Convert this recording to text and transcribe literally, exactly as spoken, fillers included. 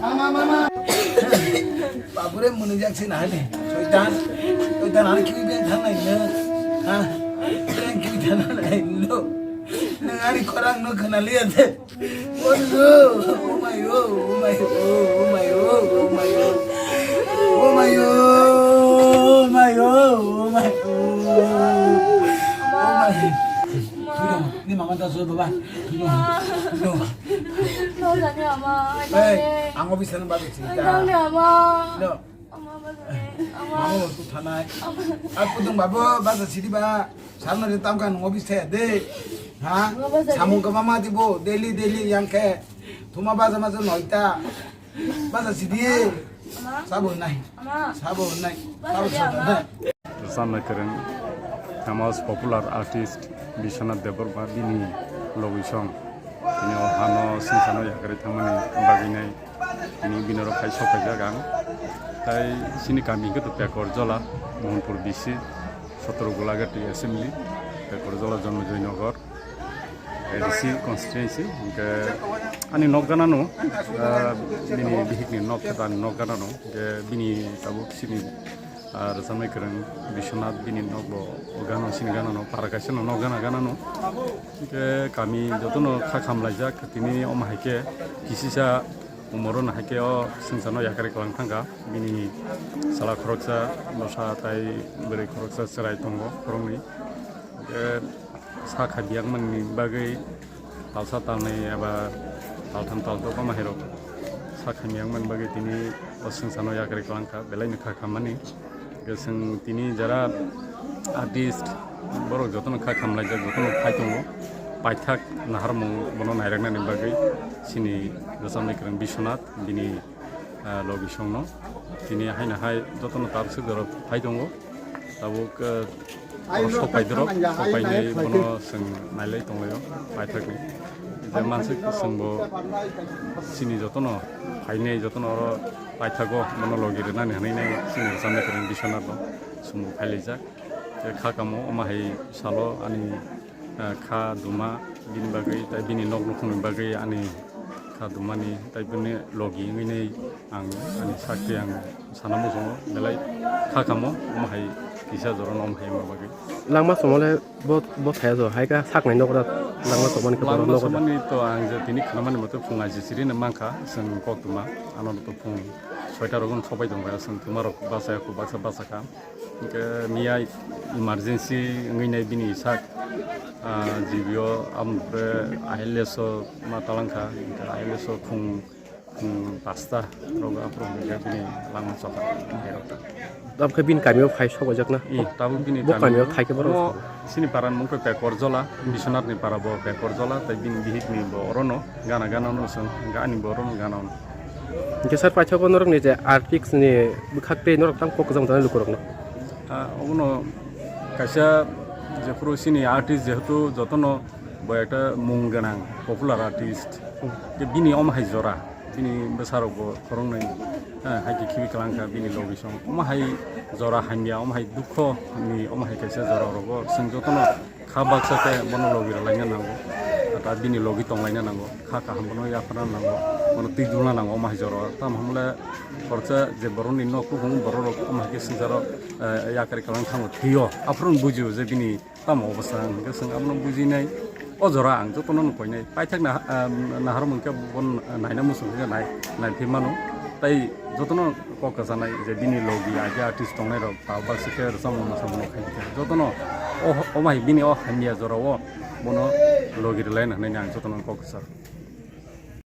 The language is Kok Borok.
Mama, mama. Babure mwnwijak se nahani. Soitan. Soitan ani kiwi ben thangnai no. Ha. Ben kiwi thangnai no. Nang ani korang no khna liya de. Oh no. Oh my oh. Oh my oh. Oh my oh. Oh my oh. Oh my oh. Oh my oh. Oh my oh. Oh my. Ni mama ta so baba. No. No. Nolani ama, Hey, aidangni. Ang office ano bagwi sini ta. Aidangni ama. No. Ama bagwi, ama. Mama waktu thanai. Aku dong babo baza sidi ba. Sarno je tamkan office thaya de. Ha? Mama baza Samung di. Kama mati bo daily daily yang ke. Tuma baza maza noita. Baza sidi. Ama. Sabo nai. Ama. Sabo nai. Baza Sabo di sabo ama. Nai. Rwchapnai kwrwng, famous popular artist Biswanath Debbarma bini logisong. Bini o hano singsa no yakarwi thangmani bagwi nai bini, bini oro phai sok phaijak ang. Tai chini kami hwnkhe to Pekor Jola, Mohanpur D C, Sotro Gulagati Assembly, Pekor Jola Janmajoi Nagar. A D C constituency, hingke ani nok gana no, ah, bini bihik ni nok khe ani nok gana no, hingke bini tabuk sini, ah, rwchapnai kwrwng Biswanath bini nok bo o gana sini gana no, para kaisa no nok gana gana no, hingke kami joto no kha khamlaijak tini omo hai khe kisisa umor no hai khe o swngchar no yakarwi kwlang thang kha, bini chwla khoroksa bwsa tai bwrwi khoroksa chwrai tongo khoroknwi. Hingke sak hai biyang mani bagwi talsa talnwi eba taltham taltwk omo hai rok sak hai biyang mani bagwi tini o swngchar no yakarwi kwlang kha, belai no kha khammani. Hingke chwng tini jara artist borok joto no kha khamlaijak, joto no phai tongo, paithak naharmung bono nairaknani bagwi chini rwchapnai kwrwng Biswanath bini ah, logisong no. Tini haino hai jotono tar suk jorok phai tongo. Tabuk, ah, oro sok pai dorok, sok painai bono chwng nailai tonglaio, paithakni. Je mansuk chwngbo chini jotono phainai jotono oro paithago bono logi rwnani hwnwi nai chini rwchapnai kwrwng Biswanath no chwngbo phailaijak. Tei kha kamo omo hai salo ani ah, kha duma bini bagwi, tei bini nok nukhungni bagwi ani kha dumani, tei bini logi wngwi nai ang ani sak tei ang sana muchungo belai kha kamo, omo hai kisa jora no omo hai wngma bagwi. Langma somole bo, bo thaya jo, hai kha saknai nok rat langma somani khe borok Langma nok rat. Somani to ang je tini khnamani mote phung aji siri no mankha, chwng kok tuma, ano to phung soita rogo no sobai tongkha, chwng tuma rok bachaya, kok baksa bachakha. Hingke miya emergency wngwi nai bini sak, ah, G B o, amokhe I L S o ma talangkha, hingke I L S o khung, khung pasta rogo aphuru hingke bini langma chokha, mairok ta. Tabukhe bini kamio phai sokjak na? I, tabuk bini Bo kamio kamio thai khe borok omo sini para ni mung khe Pekor Jola, Biswanath ni para bo Pekor Jola, tei bini bihik ni bo orono. Gana gana no chwng, hingke ani borok no gana no. Hingke sir, paithago norokni je artist ni bwkhak tei norok tang kok kwchang jani lukurokno. Ah, obono kaisa jephuru chini artist jehetu jotono bo ekta mung gwnang popular artist. Hmm. Je bini omo hai jora, bini bwsarok bo khoroknwi, eh, hai khe khibi kwlangkha bini logisong. Omo hai jora hamya, omo hai dukho ni, omo hai kaisa jora rogo chwng jotono kha baksa khe bono logi rwlaina nango, ata bini logi tonglaina nango, kha kaham bono yapharna nango, bono twi dulna nango, omo hai jora. Tamo hwnle khoroksa je borokni nok kuphung borok rok omo hai khe swngjaro, eh, yakarwi kwlwng thango thwio. Aphuru bujio je bini tamo obostha hwnkhe chwng abono bujinai. O jora ang jotono no koinai. Paithak na, ah, nahar mungkhe bono naina muchung khe nai, naiphimano. Tai jotono kok kwchanai je bini logi age artist tongnai rok. Tabuk baksa khe rwchapmung mwsamung khaikha. Jotono o, o mai bini o hamya jorao bono logi rwlaina hwnwi ang jotono kok kwchar.